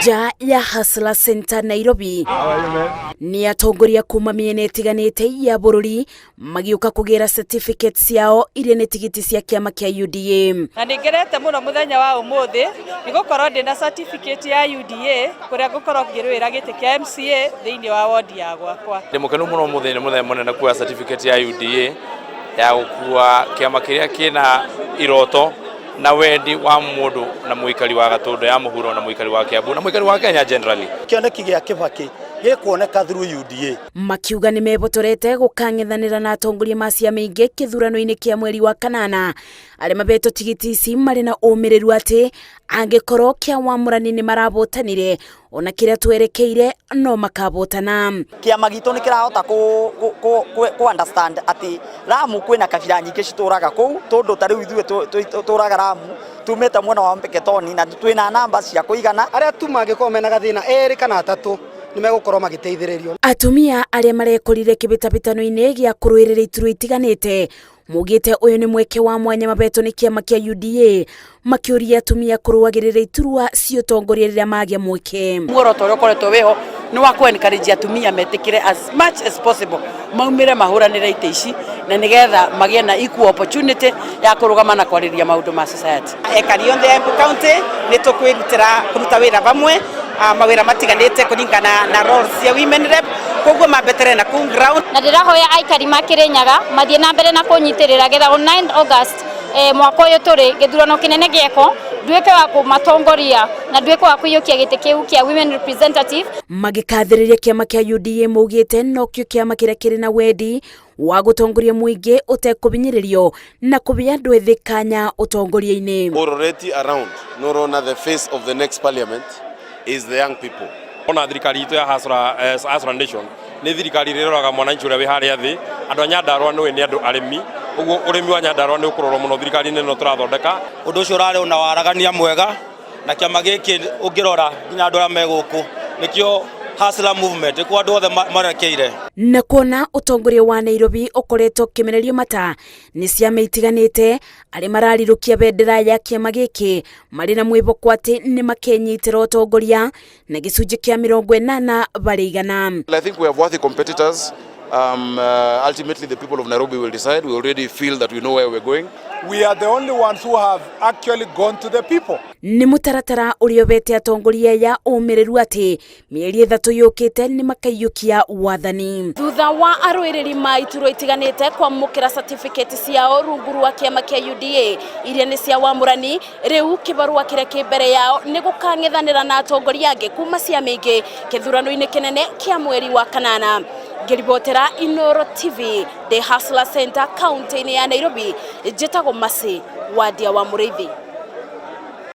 Nja ya Hustler Center Nairobi nĩ atongoria kuma mĩena ĩtiganĩte ya bũrũri magĩũka kũgĩra certificate ciao iria nĩ tigiti cia kĩama kĩa UDA. Na nĩ ngenete mũno mũthenya wa ũmũthĩ nĩ gũkorwo ndĩ na certificate ya UDA kũrĩa ngũkorwo ngĩrũĩra gĩtĩ kĩa MCA thĩinĩ wa wodi ya gwakwa. Ndĩ mũkenu mũno ũmũthĩ nĩ mũthenya mũnene kuoya certificate ya UDA ya gũkua kĩama kĩrĩa kĩna iroto na wendi wa mũndũ na mũikari wa Gatũndũ ya mũhuro na mũikari wa Kiambu na mũikari wa Kenya generally. Kĩoneki gĩa Kĩbakĩ gĩkuoneka through UDA. Makiuga nĩ mebotorete gũkang'ethanĩra na atongoria ma ciama ingĩ kĩthurano-inĩ kĩa mweri wa kanana. Arĩa mabetwo tigiti ici marĩ na ũmĩrĩru atĩ angĩkorwo kĩa Wamũrani nĩ marabotanire ona kĩrĩa twerekeire no makabotana. Kĩama gitũ nĩ kĩrahota kũ understand atĩ Lamu kwĩna kabira nyingĩ citũraga kũu, tondũ ta rĩu ithuĩ tũraga Lamu tumĩte mwena wa Mpeketoni na twĩna namba cia kũigana. Arĩa tu mangĩkorwo mena gathĩna erĩ kana atatũ nĩ megũkorwo magĩteithĩrĩrio. Atumia arĩa marekorire kĩbĩtabĩtano-inĩ gĩa kũrũĩrĩra iturwa itiganĩte maugĩte ũyũ nĩ mweke wa mwanya mabetwo nĩ kĩama kĩa UDA makĩũria atumia kũrũagĩrĩra iturwa cia ũtongoria rĩrĩa magĩa mweke. Muoroto ũrĩa ũkoretwo wĩho nĩ wa kũ encourage atumia metĩkĩre as much as possible maumĩre mahũranĩre itĩ ici na nĩgetha magĩe na equal opportunity ya kũrũgama na kwarĩria maũndũ ma society. Ekari othe a Embu County nĩ tũkwĩrutĩra kũruta wĩra vamwe mawĩra matiganĩte kũringana na roles cia women rep, koguo mambetere na kũu ground. Na ndĩrahoya aikari ma Kirinyaga mathiĩ na mbere na kũnyitĩrĩra getha on 9 August mwaka ũyũ tũrĩ gĩthurano kĩnene gĩekwo nduĩke wa kũmatongoria na nduĩke wa kũiyũkia gĩtĩ kĩu kĩa women representative. Magĩkathĩrĩria kĩama kĩa UDA maugĩte nokĩo kĩama kĩrĩa kĩrĩ na wendi wa gũtongoria mũingĩ ũtekũhinyĩrĩrio na kũhe andũ ethĩ kanya ũtongoria-inĩ. Already around nũrona the face of the next parliament is the young people. Ona thirikari itũ ya Hustler Nation nĩ thirikari ĩrĩa ĩroraga mwananchi ũrĩa wĩ harĩa thĩ. Andũ a Nyandarua nĩ nĩ andũ arĩmi, ũguo ũrĩmi wa Nyandarua nĩ ũkũrorwo mũno thirikari-inĩ ĩno tũrathondeka. Ũndũ ũcio ũrarĩ na waragania mwega na kĩama gĩkĩ ũngĩrora nginya andũ arĩa me gũkũ nĩkĩo Hustler Movement nĩkuo andũ othe marekeire. Na kuona ũtongoria wa Nairobi ũkoretwo ũkĩmererio mata nĩ ciama itiganĩte, arĩa mararirũkia bendera ya kĩama gĩkĩ marĩ na mwĩhoko atĩ nĩ makenyitĩra ũtongoria na gĩcunjĩ kĩa 80%. I think we have worthy competitors. Ultimately, the people of Nairobi will decide. We already feel that we know where we're going. We are the only ones who have actually gone to the people. Nĩ mũtaratara ũrĩa ũbete atongoria ya ũmĩrĩru atĩ mĩeri 3 yũkĩte nĩ makaiyũkia wathani. Thutha wa arũĩrĩri ma iturwa itiganĩte kwamũkĩra certificate ciao rungu rwa kĩama kĩa UDA iria nĩ cia Wamũrani, rĩu kĩbarũa kĩrĩa kĩ mbere yao nĩ gũkang'ethanĩra na atongoria angĩ kuma ciama ingĩ kĩthurano-inĩ kĩnene kĩa mweri wa kanana. Ngĩribotera Inooro TV ndĩ Hustler Center kaunti-inĩ ya Nairobi, njĩtagwo Mercy Wandia wa Mũrĩithi.